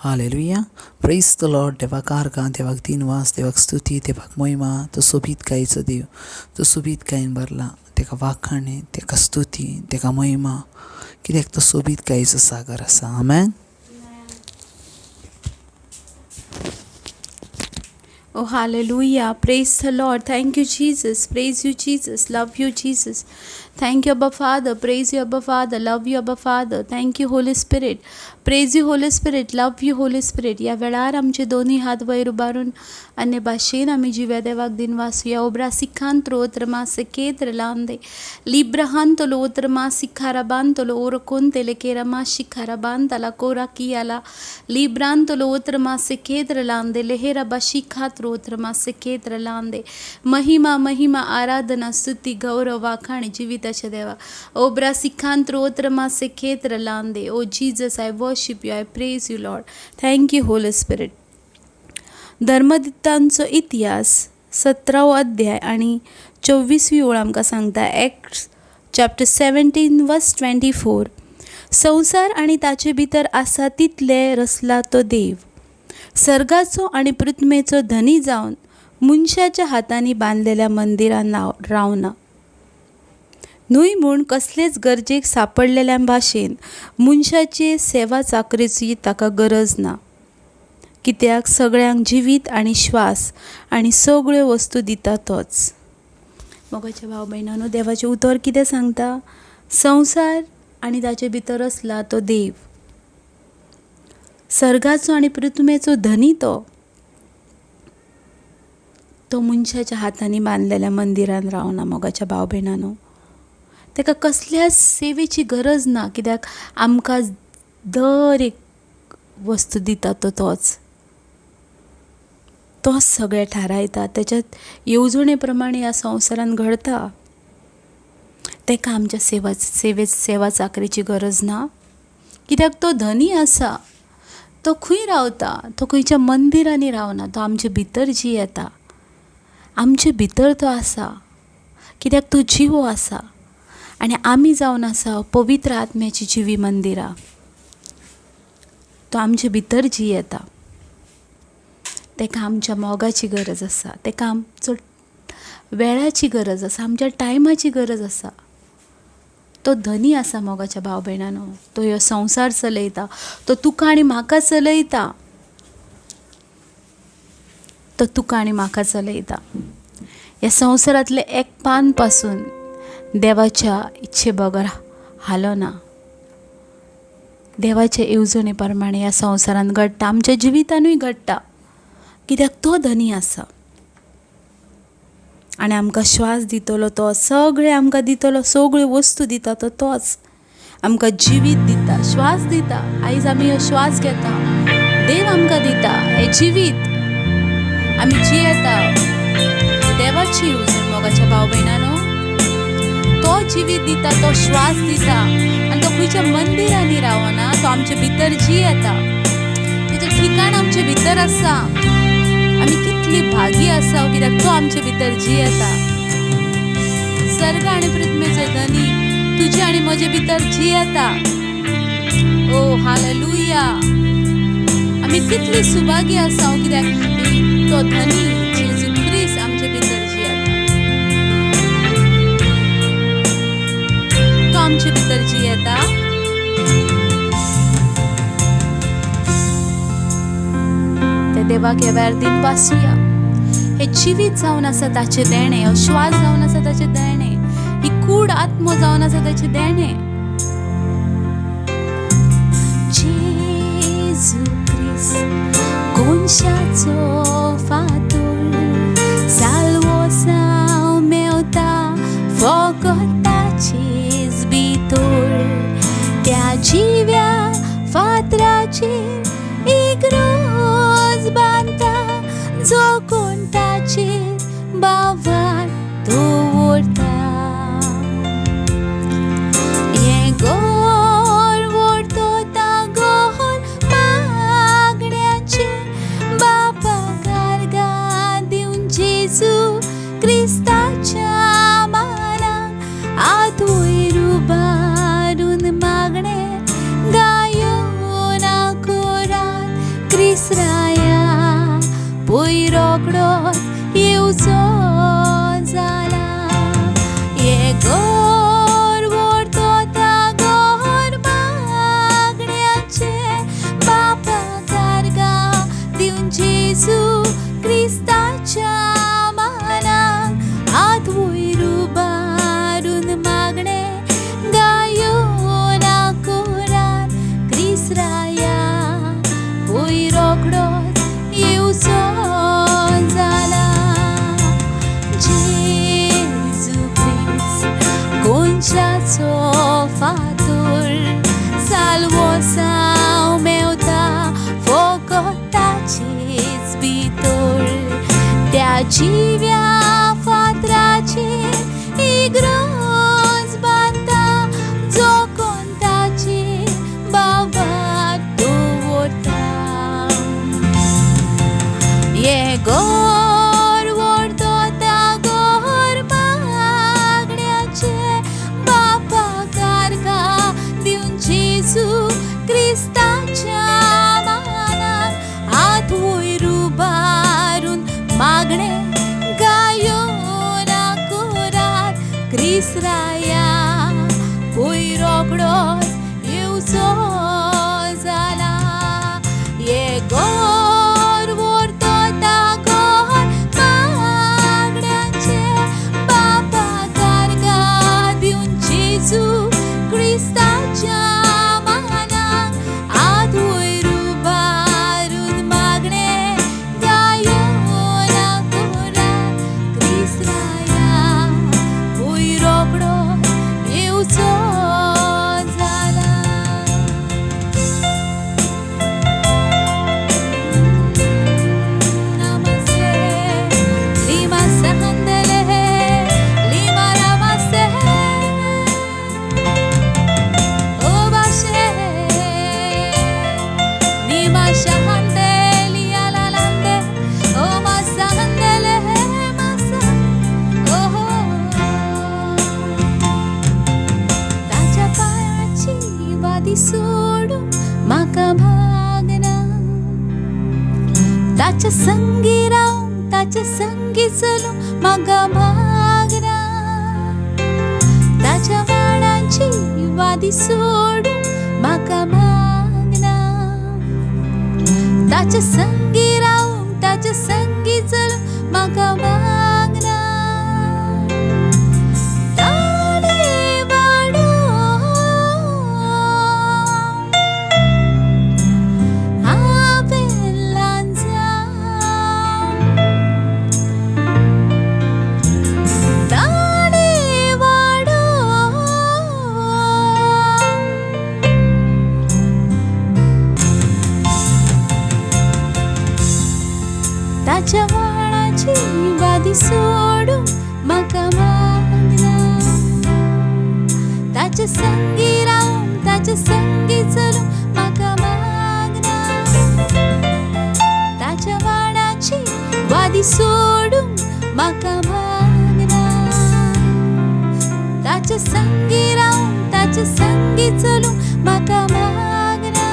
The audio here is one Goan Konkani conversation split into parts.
हालेलुया, प्रेज the Lord. देवाक आर्गां, देवाक दिनवास, देवाक स्तुती, देवाक महिमा. तो सोबीतकायेचो देव, तो सोबीतकायेन भरला. तेका वाखाणे, तेका स्तुती, तेका महिमा, कित्याक तो सोबीतकायेचो सागर आसा. आमेन. Oh, hallelujah. Praise the Lord. Thank you, Jesus. Praise you, Jesus. Love you, Jesus. Thank you, Abba Father. Praise you, Abba Father. Love you, Abba Father. Thank you, Holy Spirit. Praise you, Holy Spirit. Love you, Holy Spirit. ह्या वेळार आमचे दोनूय हात वयर उबारून अन्य भाशेन आमी जिव्या देवाक दिनवासुया. ओब्रा सिखांत रमा सेकेत्र लांदे लिब्रहांत लोत्रमा सिखाराबांतलो ओर कोंतेले केरमा शिखाराबांताला कोरा कियाला लिब्रांत लोत्रमा सेकेत्र लांदे लेहेरा बाशिखा त्रोत्रमा सेकेत्र लांदे. महिमा महिमा आराधना स्तुती गौरव वाखाण जिविताच्या देवा. ओब्रा सिखांत रोत्रमा सेकेत्र लांदे. O Jesus, I worship you, I praise you Lord. Thank you Holy Spirit. धर्मदित्तांचो इतिहास 17वो अध्याय आनी 24वी ओळ आमकां सांगता. Acts chapter 17 verse 24. संवसार आनी ताचे भितर आसा तितले रचला तो देव, सर्गाचो आनी पृथ्वेचो धनी जावन मनशाच्या हातांनी बांदलेल्या मंदिरान रावना. न्हय म्हूण कसलेच गरजेक सांपडलेल्या भाशेन मनशाचे सेवा चाकरेची ताका गरज ना, कित्याक सगळ्यांक जिवीत आनी श्वास आनी सगळ्यो वस्तू दिता तोच. मोगाच्या भाव भयणांनो, देवाचें उतर कितें सांगता? संवसार आनी ताचे भितर आसला तो देव, सर्गाचो आनी पृथ्वेचो धनी तो, तो मनशाच्या हातांनी बांदलेल्या मंदिरान रावना. मोगाच्या भाव भयणांनो, ताका कसल्याच सेवेची गरज ना, कित्याक आमकां दर एक वस्तू दिता तो तोच. तोच सगळें थारायता, तेच्या येवजणे प्रमाणे ह्या संवसारान घडता. ताका आमच्या सेवा सेवे सेवा चाकरेची गरज ना, कित्याक तो धनी आसा. तो खंय रावता? तो खंयच्या मंदिरांनी रावना, तो आमचे भितर जियेता. आमचे भितर तो आसा, कित्याक तो जिवो आसा आनी आमी जावन आसा पवित्र आत्म्याची जिवी मंदिरां. तो आमचे भितर जियेता. ताका आमच्या मोगाची गरज आसा, ताका आमचो वेळाची गरज आसा, आमच्या टायमाची गरज आसा. तो धनी आसा मोगाच्या भाव भयणांनो. तो ह्यो संवसार चलयता, तो तुका आनी म्हाका चलयता, तो तुका आनी म्हाका चलयता. ह्या संवसारांतलें एक पान पासून देवाच्या इच्छे बगर हालना. देवाचे येवजणे प्रमाणे ह्या संवसारांत घडटा, आमच्या जिवितानूय घडटा, कित्याक तो धनी आसा. आनी आमकां श्वास दितलो तो, सगळें आमकां दितलो, सगळ्यो वस्तू दिता तो तोच. आमकां जिवीत दिता, श्वास दिता. आयज आमी हो श्वास घेता, देव आमकां दिता हें जिवीत, आमी जियेता देवाची येवजण. मोगाच्या भाव भयणांनो, तो जिवीत दिता, तो श्वास दिता आनी तो खंयच्या मंदिरांनी रावना, तो आमचे भितर जियेता. तेजें ठिकाण आमचे भितर आसा. आमी कितली भागी आसा, कित्याक तो आमचे भितर जियेता. सर्ग आनी पृथ्वेचो धनी तुजे आनी म्हजे भितर जियेता. ओ हालेलुया. आमी कितली सुभागी आसा, कित्याक तो धनी जेजू क्रिस्त आमचे भितर जियेता. तो आमचे भितर जियेता. त्या देवाक ह्या वेळार दिनवासुया. हे जिवीत जावन आसा ताचें देणें, हो श्वास जावन आसा ताचें देणें, ही कूड आत्मो जावन आसा ताचें देणें. जेजू क्रिस्त कोनशाचो फातोर साल्वोसांव मेवता फकत ताचेच भितर. त्या जिव्या फातराचेर एक रोज बांदता, जो कोण ताचेर बावार दवरता. हें गोर व्हरतो गोर मागण्याचें बापा गार्गां दिवन जेजू क्रिस्ताच्या मानाक हात वयर उबारून मागणें गायोन आकोरात क्रिस्ताया पयर रोकडोच येवचो जाला. हें घर व्हरतोता घर मागण्याचें बापा कारगा दिवन जेजू क्रिस्ताच्या मानाक हात वयर उबारून मागणें गायो ना कोरान क्रिस्ताया पयर रोकडोच येवचो जाला. जेजू क्रिस्त कोनशाचो फातोर साल्वोसांव मेवता फकत ताचेच भितर. त्या जिव्या फातराचेर इग्रोज बांदता जो कोण ताचेर बाबाक दवरता. हें घर व्हरतोता घर मागण्याचें बापा कारगा दिवन जेजू क्रिस्ताच्या मानाक हात वयर उबारून मागणें गायो ना कोरात क्रिस्ताया पयर रोकडोच येवचो जाला. हें घर व्हरतोता घर मागण्याचें बापा कारगा दिवन जेजू क्रिस्ताच्या मानाक हात वयर उबारून मागणें गायो ना कोरात क्रिस्ताया पयर रोकडोच येवचो जाला. नमस्ते लिमा सहंदले लिमा नमस्ते ओ बाशे निमा शहंदे लिया लालंदे ओ मसहंदले मसा ओहो. ताच्या पांयाची वादी सोडून म्हाका भागना. ताच्या संगी रावूंक ताच्या संगी चलूंक म्हाका भागना. ताच्या वाणाची वादी सोडूंक म्हाका भागना. ताच्या संगी रावूंक ताच्या संगी चलूंक म्हाका भागना. ताणें वाडोवं हांवें ल्हान जावं. ताणें वाडोवं ताच्या वाणाची वादी सोडूंक म्हाका मागना. ताच्या संगी रावूंक ताच्या संगी चलूंक म्हाका मागना. ताच्या वाणाची वादी सोडूंक म्हाका मागना. ताच्या संगी रावूंक ताच्या संगी चलूंक म्हाका मागना.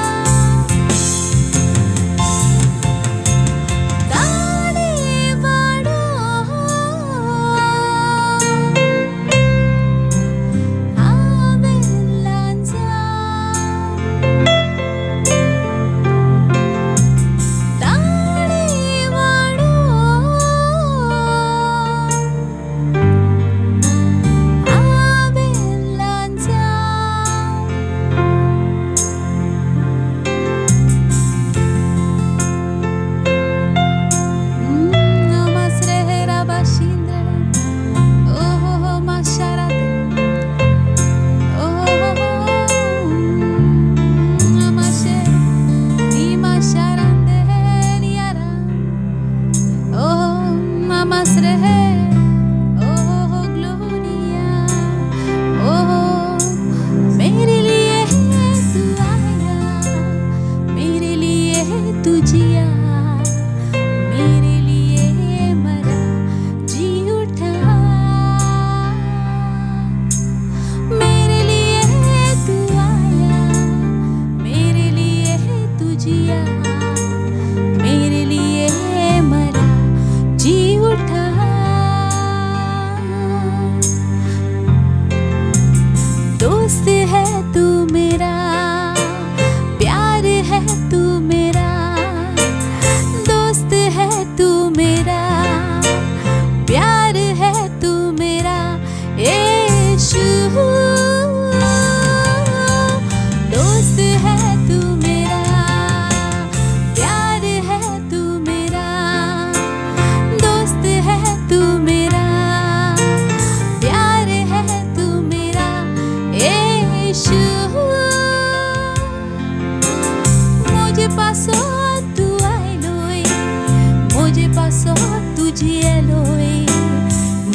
ताणें वाडोवं हांवें ल्हान जावं. ताणें वाडोवं हांवें ल्हान जावं.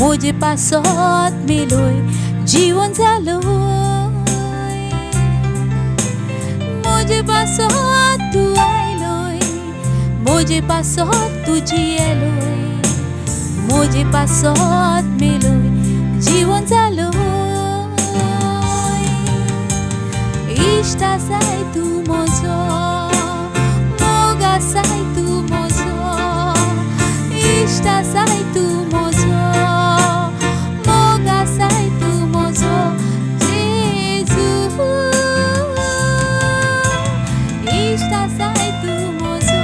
मोजे पासत मेलोय जिवन जालोय. मोजे पासत तूं आयलोय, मोजे पासत तूं जियेलोय, मोजे पासत मेलोय जिवन जालोय. इश्ट आसाय तूं म्हजो, मोग आसाय तूं म्हजो, इश्ट आसाय तूं म्हजो, मोग आसाय तूं म्हजो जेजू. इश्ट आसाय तूं म्हजो,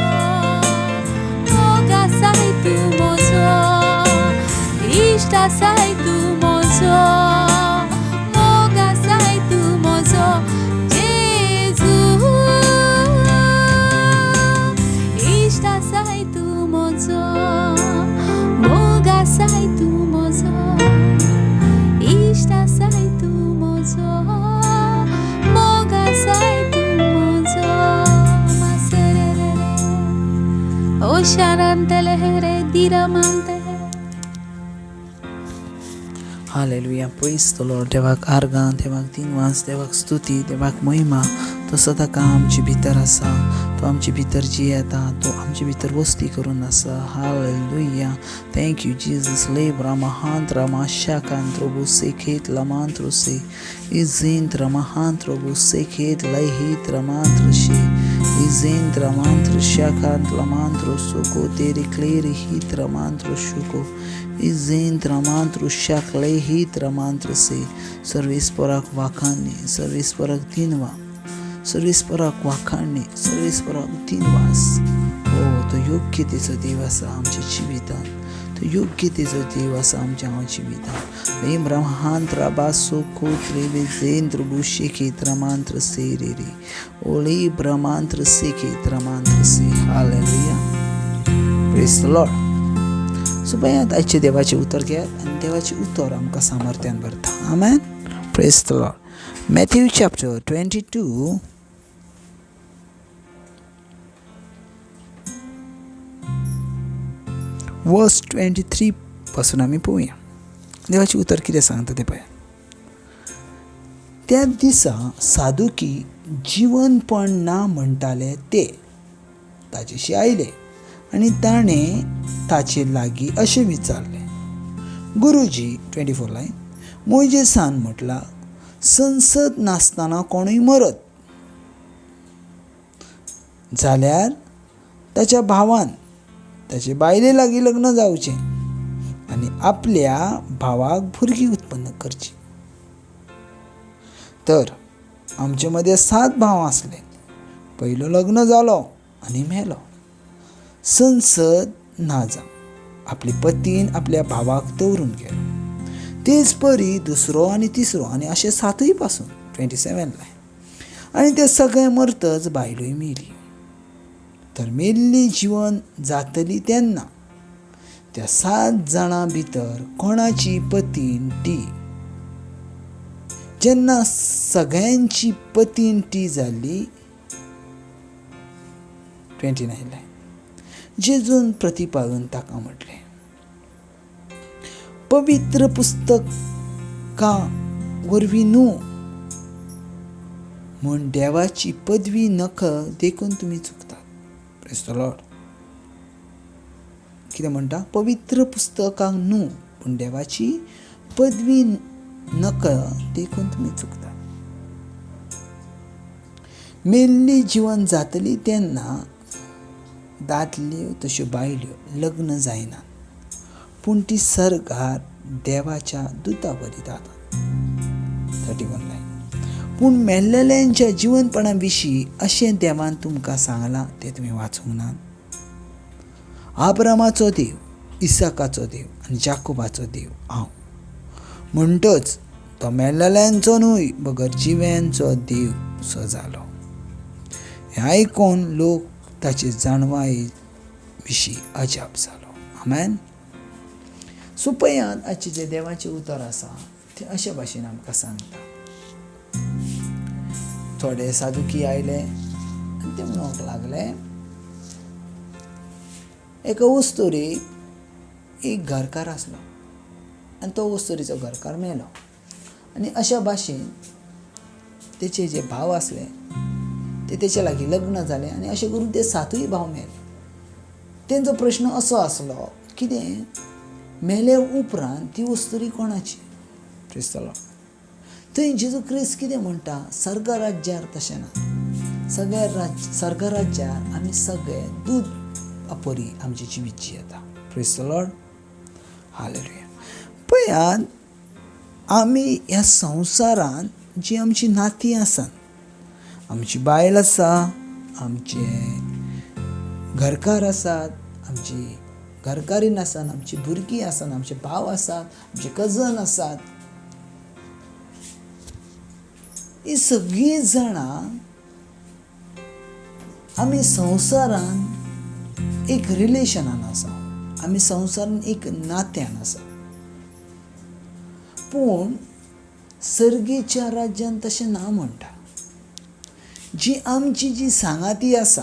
मोग आसाय तूं म्हजो, इश्ट आसाय तूं म्हजो, मोग आसाय तूं म्हजो जेजू. इश्ट आसाय तूं म्हजो, मोग आसाय तूं म्हजो, इश्ट आसाय तूं म्हजो, मोग आसाय तूं म्हजो. मासरे ओ शारांतले रे दिरमांते. हालेलुया, प्रेज the Lord. देवाक आर्गां, देवाक दिनवास, देवाक स्तुती, देवाक महिमा. तो सदां आमचे भितर आसा, तो आमचे भितर जियेता, तो आमचे भितर वस्ती करून आसा. Hallelujah, thank you Jesus. लेब्रा महांत्रा माशाकांत्रोबु सेखेत लमांत्रोसे इजेंद्र महांत्रोबु सेखेत लहित रमांत्रशे इजेंद्र मांत्र शाकांत लमांत्रो सुको तेरे क्लेरी हित रमांत्रो शुको इजेंद्र मांत्र शाकले हित रमांत्र से. सर्वेस्पराक वाखाणणी, सर्वेस्पराक दिनवा, सर्वेस्पराक वाखाणणी, सर्वेस्पराक दिनवास. हो तो योग्यतेचो देव आसा आमच्या जिवितांत, तो योग्यतेचो देव आसा आमच्या हांव जिवितांत. हेम बासो कोत्रेवेंद्र बुशेखेत्र मांत्र से रे रे ओले ब्रह्मांत्र से खेत्र मांत्र से. हालेलुया, प्रेज the Lord. सो पळयात आयचें देवाचें उतर घेयात आनी देवाचें उतर आमकां सामर्थ्यान भरता. आमेन, praise the Lord. Matthew chapter 22 verse 23 पासून आमी पळोवया देवाचें उतर कितें सांगता तें पळया. त्या दिसा सादुकी जिवनपण ना म्हणटाले ते ताजेशी आयले आनी ताणें ताचे लागीं अशें विचारलें, गुरुजी 24 लायन मोयजेसान म्हटलां संसद नासतना कोणूय मरत जाल्यार ताच्या भावान ताचे बायले लागीं लग्न जावचें आनी आपल्या भावाक भुरगीं उत्पन्न करची. तर आमचे मदें 7 भाव आसले, पयलो लग्न जालो आनी मेलो, संसद ना जावन आपली पतीन आपल्या भावाक दवरून गेलो. तेच परी दुसरो आनी तिसरो आनी अशे 7 पासून 27 लायन आनी ते सगळे मरतच बायलूय मेली. तर मेल्ली जिवन जातली तेन्ना त्या 7 जाणां भितर कोणाची पतीन ती? जेन्ना सगळ्यांची पतीन ती जाली 29 लायन जेजून प्रतिपादून ताका म्हटलें, पवित्र पुस्तका वरवीं न्हू म्हूण देवाची पदवी नकळ देखून तुमी चुकतात. Praise the Lord. कितें म्हणटा? पवित्र पुस्तकांक न्हू पूण देवाची पदवी नकळ देखून तुमी चुकतात. मेल्ली जिवन जातली तेन्ना दादल्यो तश्यो बायल्यो लग्न जायना, पूण ती सर्गार देवाच्या दुता वरी जातात. 31 लायन पूण मेल्लेल्यांच्या जिवनपणा विशीं अशें देवान तुमकां सांगलां तें तुमी वाचूंक ना? आब्रामाचो देव, इसाकाचो देव आनी जाकोबाचो देव हांव. म्हणटच तो मेल्लेल्यांचो न्हय बगर जिव्यांचो देव सो जालो. हें आयकून लोक ताचे जाणवाये विशीं अजाप जालो. आमेन. सो पळयात आजचें जें देवाचें उतर आसा तें अशे भाशेन आमकां सांगता. थोडे सादुकी आयले आनी ते म्हणूंक लागले, एका वस्तुरेक एक घरकार आसलो आनी तो अस्तुरीचो घरकार मेलो. आनी अशा भाशेन तेचे जे भाव आसले ते तेच्या लागीं लग्न जाले आनी अशें करून ते सातूय भाव मेले. तेंचो प्रश्न असो आसलो कितें मेले उपरांत ती अस्तुरी कोणाची? Praise the Lord. थंय जेजू क्रिस्त कितें म्हणटा, सर्ग राज्यार तशें ना. सगळ्या सर्ग राज्यार आमी सगळे दूद अपरी आमची जिवीत जियेता. Praise the Lord. Hallelujah. पळयात, आमी ह्या संवसारांत जी आमची नातीं आसात, आमची बायल आसा, आमचे घरकार आसात, आमची घरकारीन आसात, आमची भुरगीं आसात, आमचे भाव आसात, आमचे कजन आसात, ही सगळीं जाणां आमी संवसारान एक रिलेशनान आसा, आमी संवसारान एक नात्यान आसा. पूण सर्गीच्या राज्यान तशें ना म्हणटा. जी आमची जी सांगाती आसा,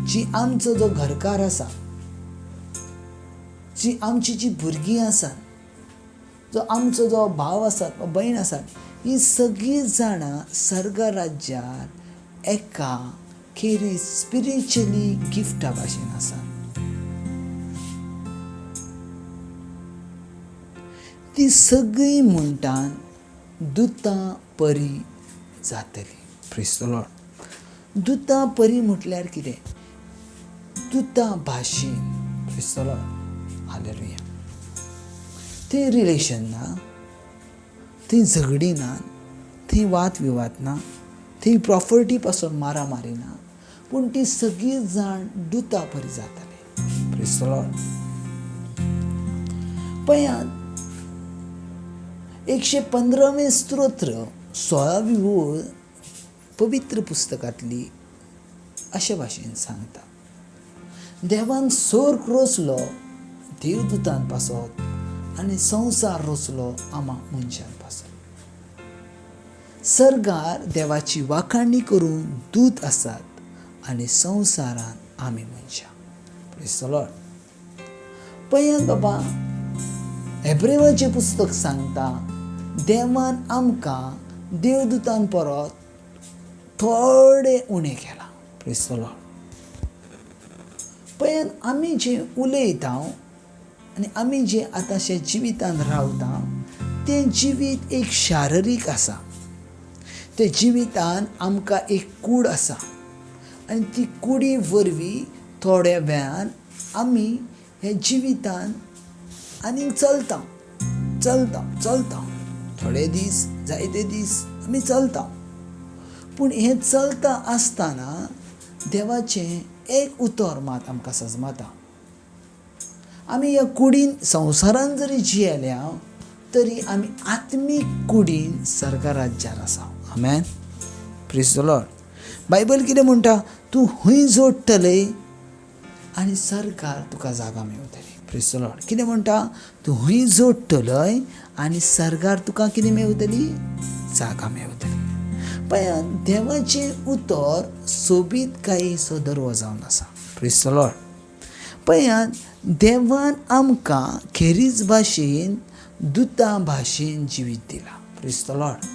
जी आमचो जो घरकार आसा, जी आमची जी भुरगीं आसात, जो आमचो जो भाव आसात वा भयण आसात, ही सगळीं जाणां सर्ग राज्यार एका खेरीज स्पिरिच्युअली गिफ्टा भाशेन आसा. ती सगळीं म्हणटान दुतां परी जातली. Praise the Lord. दुतां परी म्हटल्यार कितें? दुतां भाशेन. Praise the Lord. Hallelujah. थंय रिलेशन ना, थंय झगडी ना, थंय वाद विवाद ना, थंय प्रॉपर्टी पासून मारामारी ना, पूण ती सगळीं जाण दुतां परी जातली. Praise the Lord. पळयात, 115वें स्तोत्र 16वी ओळ पवित्र पुस्तकांतली अशे भाशेन सांगता, देवान स्वर्ग रचलो देवदूतान पासत आनी संवसार रचलो आमा मनशान पासत. सर्गार देवाची वाखाणी करून दूत आसात आनी संवसारान आमी मनशां. Praise the Lord. पळयात बाबा, हेब्रेवाचें पुस्तक सांगता देवान आमकां देवदूतान परत थोडें उणें केलां. Praise the Lord. पळयात, आमी जें उलयता आनी आमी जें आतांच्या जिवितान रावता तें जिवीत एक शारिरीक आसा. ते जिवितान आमकां एक कूड आसा आनी ती कुडी वरवीं थोड्या वेळान आमी हे जिवितान आनीक चलता चलता चलता, थोडे दीस जायते दीस आमी चलता. पूण हें चलता आसतना देवाचें एक उतर मात आमकां सजमाता. आमी ह्या कुडीन संवसारान जरी जियेल्या तरी आमी आत्मीक कुडीन सर्ग राज्यार आसा. आमेन. Praise the Lord. Bible कितें म्हणटा, तूं खंय जोडटले आनी सरकार तुका जागा मेवतली. Praise the Lord. कितें म्हणटा, तूं खंय जोडटलय आनी सरकार तुका कितें मेवतली? जागा मेवतली. पळयात, देवाचें उतर सोबीतकायेचो दरवो जावन आसा. Praise the Lord. पळयात, देवान आमकां खेरीज भाशेन दुतां भाशेन जिवीत दिलां. Praise the Lord.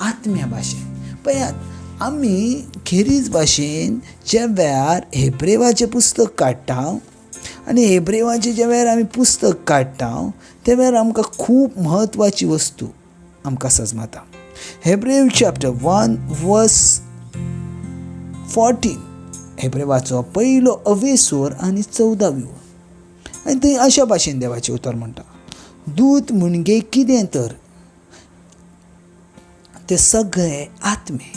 आत्म्या भाशेन. पळयात, आमी खेरीज भाशेन ज्या वेळार हेब्रेवाचें पुस्तक काडटा आनी हेब्रेवाचें ज्या वेळार आमी पुस्तक काडटा त्या वेळार आमकां खूब म्हत्वाची वस्तू आमकां सजमाता. हेब्रेव चॅप्टर 1 वर्स 14, हेब्रेवाचो पयलो अवेसोर आनी 14वी ओळ, आनी थंय अशा भाशेन देवाचें उतर म्हणटा, दूत म्हणजे कितें तर ते सगळे आत्मे,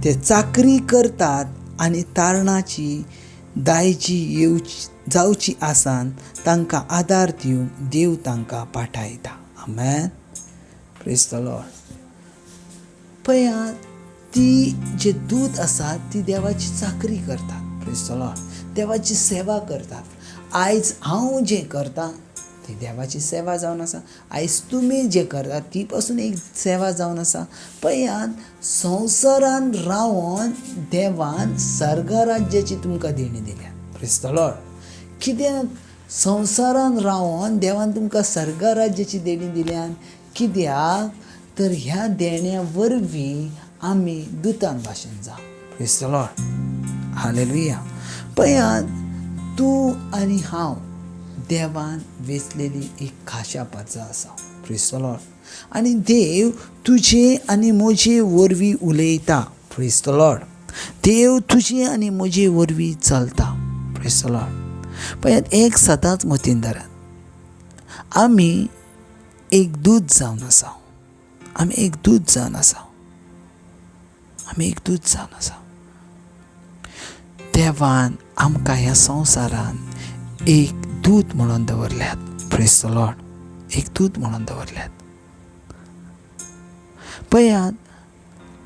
ते चाकरी करतात आनी तारणाची दायजी येवची जावची आसान तांकां आदार दिवंक देव तांकां पाठयता. आमेन. Praise the Lord. पळयात, ती जे दूत आसात ती देवाची चाकरी करतात. Praise the Lord. देवाची सेवा करतात. आयज हांव जें करता ती देवाची सेवा जावन आसा. आयज तुमी जें करता ती पासून एक सेवा जावन आसा. पळयात, संवसारान रावन देवान सर्ग राज्याची तुमकां देणी दिल्या. Praise the Lord. कित्याक संवसारान रावन देवान तुमकां सर्ग राज्याची देणी दिल्यान. कित्याक तर ह्या देण्या वरवीं आमी दुतान भाशेन जा. Praise the Lord. Hallelujah. पळयात, तूं आनी हांव देवान वेंचलेली एक खाशा पात्रां आसा. Praise the Lord. आनी देव तुजे आनी म्हजे वरवीं उलयता. Praise the Lord. देव तुजे आनी म्हजे वरवीं चलता. Praise the Lord. पळयात, एक सदांच मतीन धरात, आमी एक दूत जावन आसा. आमी एक दूत जावन आसा. आमी एक दूत जावन आसा. देवान आमकां ह्या संवसारान एक दूत म्हणून दवरल्यात. Praise the Lord. एक दूत म्हणून दवरल्यात. पळयात,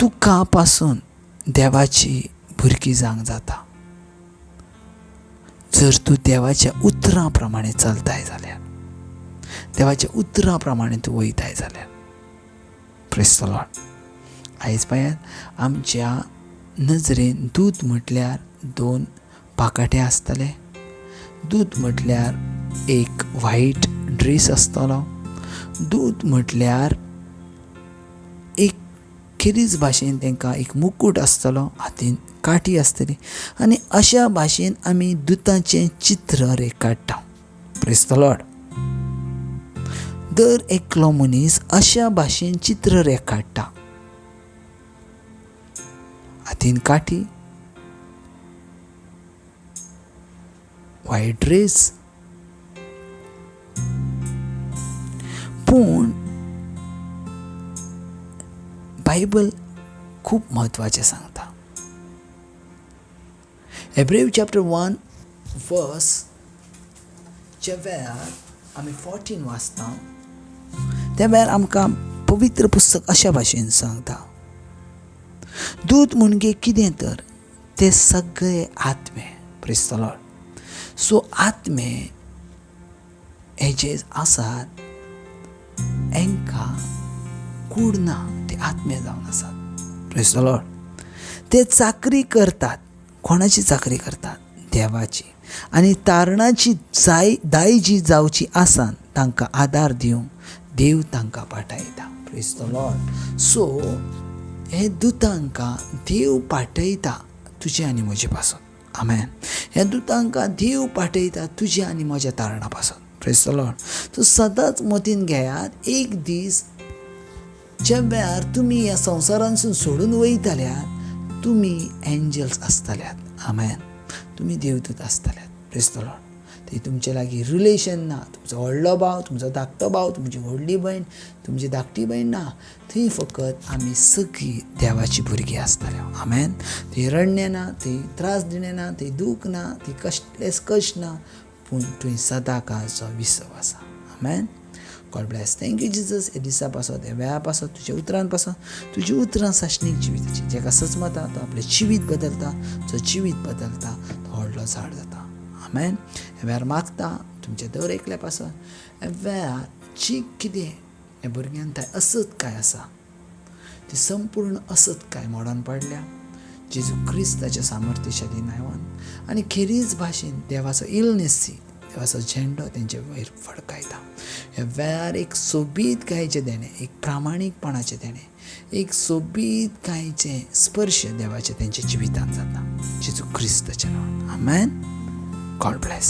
तुका पासून देवाची भुरगीं जावंक जाता जर तूं देवाच्या उतरां प्रमाणे चलताय जाल्यार, देवाच्या उतरां प्रमाणे तूं वयताय जाल्यार. Praise the Lord. आयज पळयात, आमच्या नजरेन दूत म्हटल्यार दोन पाकाटे आसतले, दूत म्हटल्यार एक व्हायट ड्रेस आसतलो, दूत म्हटल्यार एक खेरीज भाशेन तांकां एक मुकूट आसतलो, हातीन काठी आसतली, आनी अशा भाशेन आमी दुताचें चित्र रेखाडटा. Praise the Lord. दर एकलो मनीस अशा भाशेन चित्र रेखाडटा, हातीन काठी, व्हायट ड्रेस. पूण बायबल खूब म्हत्वाचें सांगता. हेब्रेव चॅप्टर 1 वर्स च्या वेळार आमी 14 वाचता, त्या वेळार आमकां पवित्र पुस्तक अशा भाशेन सांगता, दूत म्हणजे कितें तर ते सगळे आत्मे. Praise the Lord. सो आत्मे हे जे आसात हांकां कूड ना, ते आत्मे जावन आसात. Praise the Lord. ते चाकरी करतात. कोणाची चाकरी करतात? देवाची. आनी तारणाची दायजी जावची आसान तांकां आदार दिवंक देव तांकां पाठयता. Praise the Lord. सो हे दुतांकां देव पाठयता तुजे आनी म्हजे पासून. आमेन. ह्या दुतांकां देव पाठयता तुजे आनी म्हज्या तारणा पासून. Praise the Lord. सो सदांच मतीन घेयात, एक दीस ज्या वेळार तुमी ह्या संवसारांतसून सोडून वयतल्यात, तुमी एंजल्स आसतल्यात. आमेन. तुमी देवदूत आसतल्यात. Praise the Lord. ते तुमचे लागीं रिलेशन ना, तुमचो व्हडलो भाव, तुमचो धाकटो भाव, तुमची व्हडली भयण, तुमची धाकटी भयण ना, थंय फकत आमी सगळीं देवाची भुरगीं आसतल्या. आमेन. थंय रडणें ना, थंय त्रास दिणें ना, थंय दूख ना, थंय कसलेच कश्ट ना, पूण थंय सदां काळचो विसव आसा. आमेन. God bless. Thank you Jesus. हे दिसा पासत, ह्या वेळा पासत, तुज्या उतरान पासत, तुजी उतरां सासणीक जिविताची, जेका सजमता तो आपलें जिवीत बदलता, जो जिवीत बदलता तो व्हडलो झाड जाता. आमेन. ह्या वेळार मागता तुमच्या दर एकल्या पासत, ह्या वेळार जी कितें ह्या भुरग्यान थंय असत काय आसा ती संपूर्ण असत काय मोडून पडल्या जेजू क्रिस्ताच्या सामर्थ्यशाली नांवान, आनी खेरीज भाशेन देवाचो इलनेसी, देवाचो झेंडो तेंचे वयर फडकायता. ह्या वेळार एक सोबीत गायचें देणें, एक प्रामाणीकपणाचें देणें, एक सोबीत गायचें स्पर्श देवाचें तेंच्या जिवितांत जाता जेजू क्रिस्ताच्या नांवान. आमेन. God bless.